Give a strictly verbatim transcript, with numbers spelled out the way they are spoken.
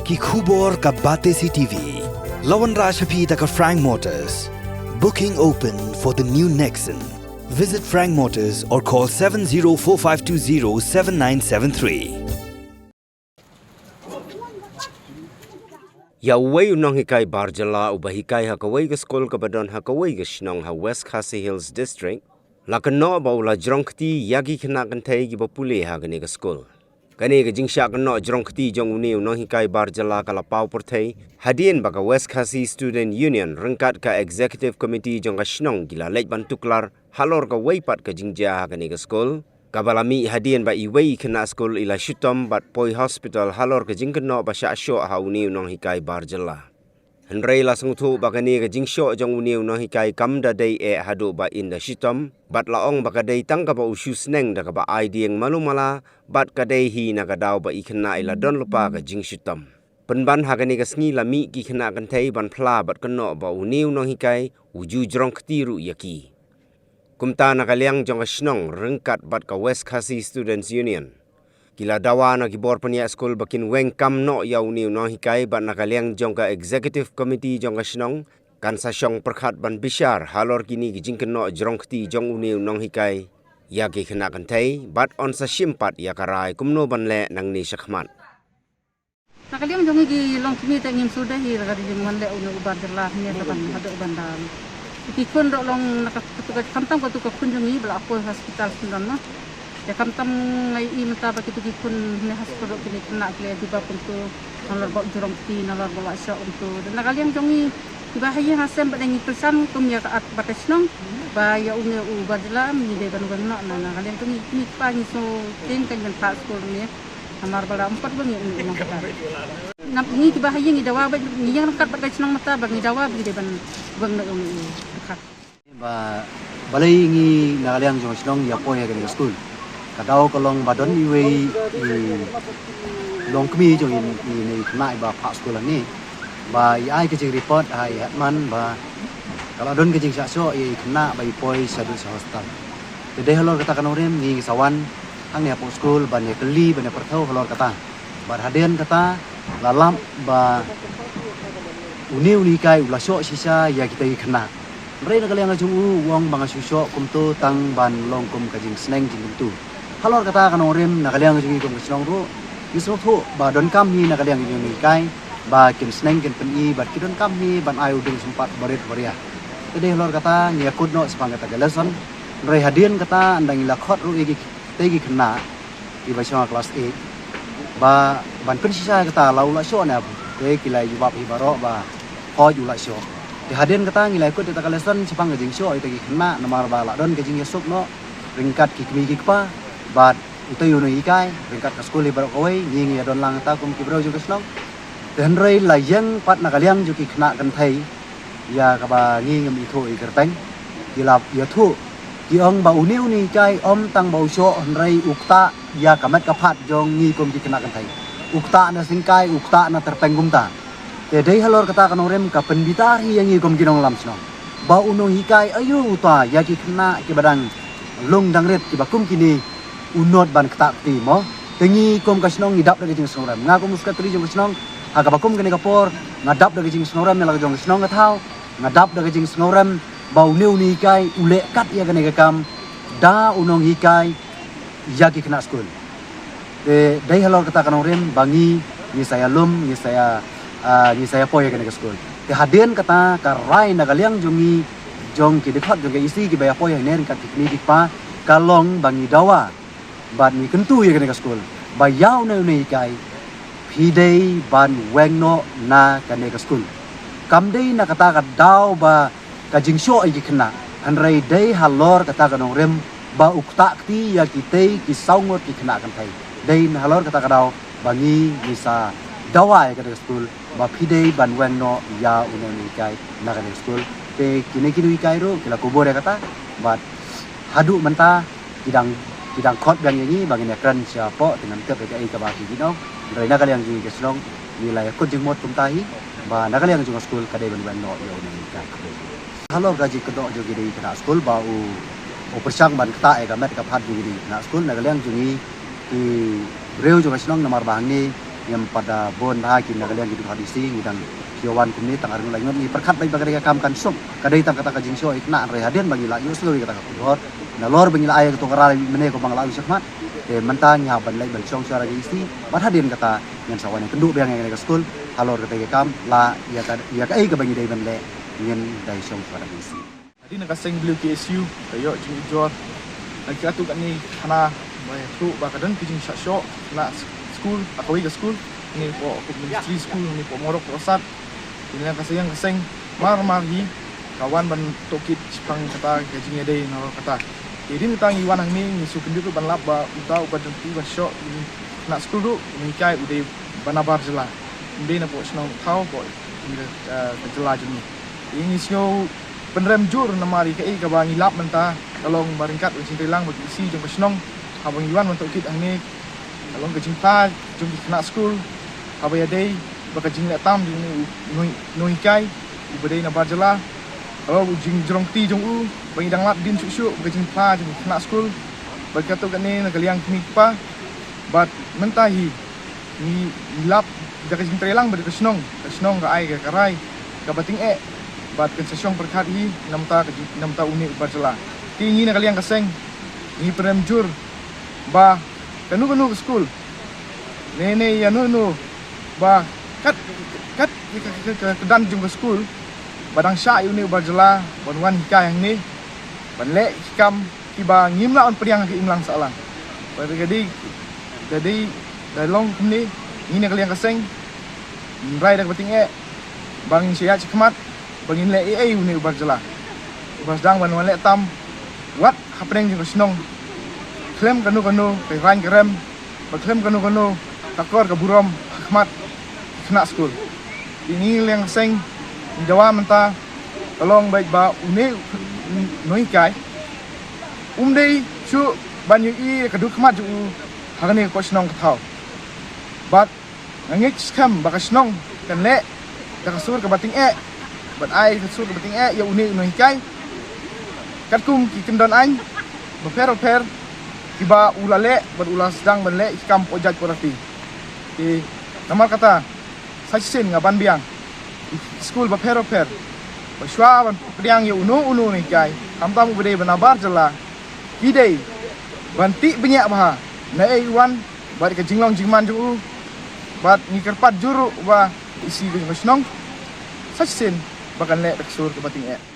Ki khubor ka Batesi T V. La wanrah sha phi da ka Frank Motors. Booking open for the new Nexon. Visit Frank Motors or call seven zero four five two zero seven nine seven three. Ïa uwei u nonghikai bar jylla uba hikai ha kawei ka skul kaba don ha kawei ka shnong ha West Khasi Hills District, la kynnoh ba u la jrong kti ïa ki khynnah kynthei kiba pule ha kane ka skul. Kane ka jingshah kynnoh jrong kti jong une u nonghikai bar jylla ka la paw pyrthei hadien ba ka West Khasi Student Union ryngkat ka Executive Committee jong ka shnong ki la leit ban tuklar halor kawei pat ka jingjia ha kane ka skul, kaba la mih hadien ba iwei i khynnah skul i la shitom bad poi hospital halor ka jingkynnoh ba shah shoh ha une u nonghikai bar jylla. Hynrei la sngewthuh ba kane ka jingshoh jong une u nonghikai kam da dei eh haduh ba in da shitom, bad la ong ba ka dei tang kaba u shu sneng da kaba ai dieng malu mala, bad ka dei hi na ka daw ba i khynnah i la don lypa ka jingshitom. Pynban ha kane ka sngi la mih ki khynnah kynthei ban phla bad kynnoh ba une u nonghikai u ju jrong kti ruh ïa ki. Kumta na ka liang jong ka shnong ryngkat bad ka West Khasi Students Union, ki la dawa na ki bor pynïaid skul ba kin weng kam noh ïa une u nonghikai bad na ka liang jong ka Executive Committee jong ka shnong kan sa shong pyrkhat ban bishar halor kine ki jingkynnoh jrong kti jong une u nonghikai ïa ki khynnah kynthei bad yn sa shim pat ïa ka rai kumno ban leh nangne shakhmat. Na ka liang jong ngi ki longkmie te ngim shu dei hi la ka jingwan leh une u bar jylla ne ka ban haduh ban da. Ki khun ruh long na ka tu ka khamtam ka tu ka khun jong ngi ba la poi hospital syndon noh. Te khamtam ngi i mynta ba ki tu ki khun ne hospital ruh kine khynnah ki la jubab kumtu. Nalor ba u jrong kti, nalor ba u la shoh kumtu. Na ka liang jong ngi kiba ha ïing ha sem ba dang ngi pyrshang kum ïa ka at ba ka shnong ba ïa une u bar jylla ngi dei ban wan noh na, na ka liang jong ngi kmie kpa ngi shu tieng kan ïa phah skul ne. Namar ba la ym pat ba ngi ïoh nonghikai. Nap ngi kiba ha ïing ngi dawa ba ngi ïeng ryngkat bad ka shnong mynta ba ngi dawa ba ngi dei ban wan na ïoh nonghikai. Ba balei ngi na ka liang jong ka shnong ïa poi ha kane ka skul. Ka daw ka long ba don iwei i longkmie jong i, i ne i khynnah iba phah skul hangne. Ba i ai ka jingreport ha i headman ba ka la don ka jingshah shoh ïa i khynnah ba i poi shaduh sha hospital. Te dei halor kata ka nongrim ngi ngi sa wan hangne hapoh skul ban ïa kylli ban ïa pyrthew halor kata. Bad hadien kata la lap ba une u nonghikai u la shoh shisha ïa kita ki khynnah. Hynrei na ka liang ka jong u u ong ba nga shu shoh kumto tang ban long kum ka jingsneng jingkyntu. Halor kata ka nongrim na ka liang ka jong ngi kum ka shnong ruh ngi sngewthuh ba donkam hi na ka liang ka jong u nonghikai ba kin sneng kin pyni bad ki donkam hi ban ai u dieng sympat barit baria. Te dei halor kata ngi ïa kut noh shaphang kata ka lesson. Hynrei hadien kata ynda ngi la khot ruh ïa ki tei ki khynnah kiba shong ha klas eight ba ban pynshisha kata la u la shoh ne, te ki la jubab hi baroh ba hooid u la shoh. Te hadien kata ngi la kut ïa kata ka lesson shaphang ka jingshoh ïa kita ki khynnah namar ba la don ka jingïasuk noh ryngkat ki kmie ki kpa bad utei u nonghikai ryngkat ka skul hi baroh kawei ngi ngi ïa don lang kata kum ki briew jong ka shnong. Te hynrei la ïeng pat na ka liang jong ki khynnah kynthei ïa kaba ngi ngim ithuh i kyrteng. Ki la ïathuh ki ong ba une u nonghikai ym tang ba u shoh hynrei u ktah ïa ka met ka phad jong ngi kum ki khynnah kynthei. U ktah na syngkai, u ktah na tyrpeng kumta. Te dei halor kata ka nongrim ka pynbitar hi ïa ngi kum ki nongïalam shnong ba u nonghikai aïu uta ïa ki khynnah kiba dang lung dang rit kiba kum kine u nud ban ktah kti mo. Te ngi kum ka shnong ngi dap da ka jingsngewrem. Nga kum u sekretari jong ka shnong ha kaba kum kane ka por nga dap da ka jingsngewrem ïa la ka jong ka shnong ka thaw. Nga dap da ka jingsngewrem ba une u nonghikai u leh kat ïa kane ka kam da u nonghikai ïa ki khynnah skul. Te dei halor kata ka nongrim ba ngi ngi sa ïalum ngi sa ïa, ah, ngi sa ïapoi ïa kane ka skul. Te hadien kata ka rai na ka liang jong ngi jong ki dkhot jong ka E C kiba ïapoi hangne ryngkat ki kmie ki kpa ka long ba ngi dawa bad ngi kyntu ïa kane ka skul ba ïa une u nonghikai phi dei ban weng noh na kane ka skul. Kam dei na kata ka daw ba ka jingshoh ïa ki khynnah hynrei dei halor kata ka nongrim ba u ktah kti ïa kitei ki saw ngut ki khynnah kynthei. Dei halor kata ka daw ba ngi ngi sa dawa ïa kata ka skul ba phi dei ban weng noh ïa une u nonghikai na kata ka skul. Te kine ki nonghikai ruh ki la kubur ïa kata bad haduh mynta ki dang ki dang khot biang ïa ngi ba ngin ïakren shapoh te ngam tip ïa kaei kaba ki ong. Hynrei na ka liang jong ngi ka shnong ngi la ïakut jingmut kumta hi ba na ka liang jong ka skul ka dei ban weng noh ïa une u nonghikai. Halor ka jingkynnoh jong kine ki khynnah skul ba u u pyrshang ban ktah ïa ka met ka phad jong kine ki khynnah skul na ka liang jong ngi ki briew jong ka shnong namar ba hangne Ngim pat da bun bha ki na ka liang ki dkhot isi, ngi dang ki wan kumne tang ar ngut lai ngut. Ngi pyrkhat beit ba ka dei ka kam kan suk, ka dei tang kata ka jingshoh ïa khynnah, hynrei hadien ba ngi la ïohsngew ïa kata ka khubor, nalor ba ngi la ai ïa kato ka rai mynne kumba nga la ong shakhmat. Te mynta ngi hap ban leit ban shong shuwa da ka isi, bad hadien kata ngin sa wan ïakynduh biang ïa kane ka skul halor kata ka kam, la ïa ka, ïa kaei kaba ngi dei ban leh, ngin dei shong shuwa da ka isi. Hadien ka seng Bliew K S U ka ïoh jingujor na ki katto katne khana ba ïathuh ba ka don ka jingshah shoh na skul, ha kawei ka skul, ne poh Hope Ministry School, ne poh Morok Prasad. Te na ka seng, ka seng mar mar hi ka wan ban tohkit shaphang kata ka jingïadei nalor kata. Te hadien kata ngi wan hangne, ngi shu kyndit ruh ban lap ba uta uba jong ki ba shoh na skul ruh, u nonghikai u dei ba nabar jylla, ym dei na poh shnong thaw, poh, eh, ka jylla jong ngi. Te ngi sngew pynrem jur namar ïa kaei kaba ngi lap mynta ka long ba ryngkat ka jingtreilang bad ka isi jong ka shnong, haba ngi wan ban tohkit hangne, ka long ka jingphla jong ki khynnah skul haba ïadei bad ka jingleh tam jong une u nong, nonghikai uba dei nabar jylla. Ka long u jingjrong kti jong u ba ngi dang lap dien shuh shuh bad ka jingphla jong ki khynnah skul bad katto katne na ka liang kmie kpa. Bad mynta hi ngi, ngi lap da ka jingtreilang bad ka shnong, ka shnong ka ai ka, ka rai kaba tyngeh bad kan sa shong pyrkhat hi namar ka jing, namar une u bar jylla. Te ngi na ka liang ka seng ngi pynrem jur ba kano kano ka skul, ne ne ïano ïano ba kat, kat ka, ka, ka, ka dan jong ka skul ba dang shah ïa une u bar jylla ban wan hikai hangne ban leh ki kam kiba ngim lah ban pdiang ha ka imlang sahlang. Bad ka dei, ka dei, da long kumne, ngi na ka liang ka seng ngin rai da kaba tyngeh ba ngin sa ïaid shakhmat ba ngin leh ei ei une u bar jylla uba sdang ban wan leh tam wat hapdeng jong ka shnong, khlem kano kano ka rang ka rem, bad khlem kano kano ka kor ka burom ha khmat ki khynnah skul. Te ngi na ka liang ka seng ngi dawa mynta ka long beit ba une u nonghikai um dei shuh ban ïohi ïa ka dur khmat jong u ha kane ka shnong ka thaw. Bad nga ngeit skhem ba ka shnong kan leh da ka sur kaba tyngeh bad ai ka sur kaba tyngeh ïa une u nonghikai katkum ki kyndon aiñ bapher bapher kiba u la leh bad u la sdang ban leh ki kam poh jait poh rati. Te namar kata sa shisien nga ban biang ïa ki skul bapher bapher ba shuwa ban pdiang ïa uno uno u nonghikai, khamtam uba dei ba nabar jylla, ki dei ban tih bniah bha na ei u wan bad ka jinglong jingman jong u. Bad ngi kyrpad jur ruh ba isi ka jong ka shnong sa shisien ba kan leh da ka sur kaba tyngeh.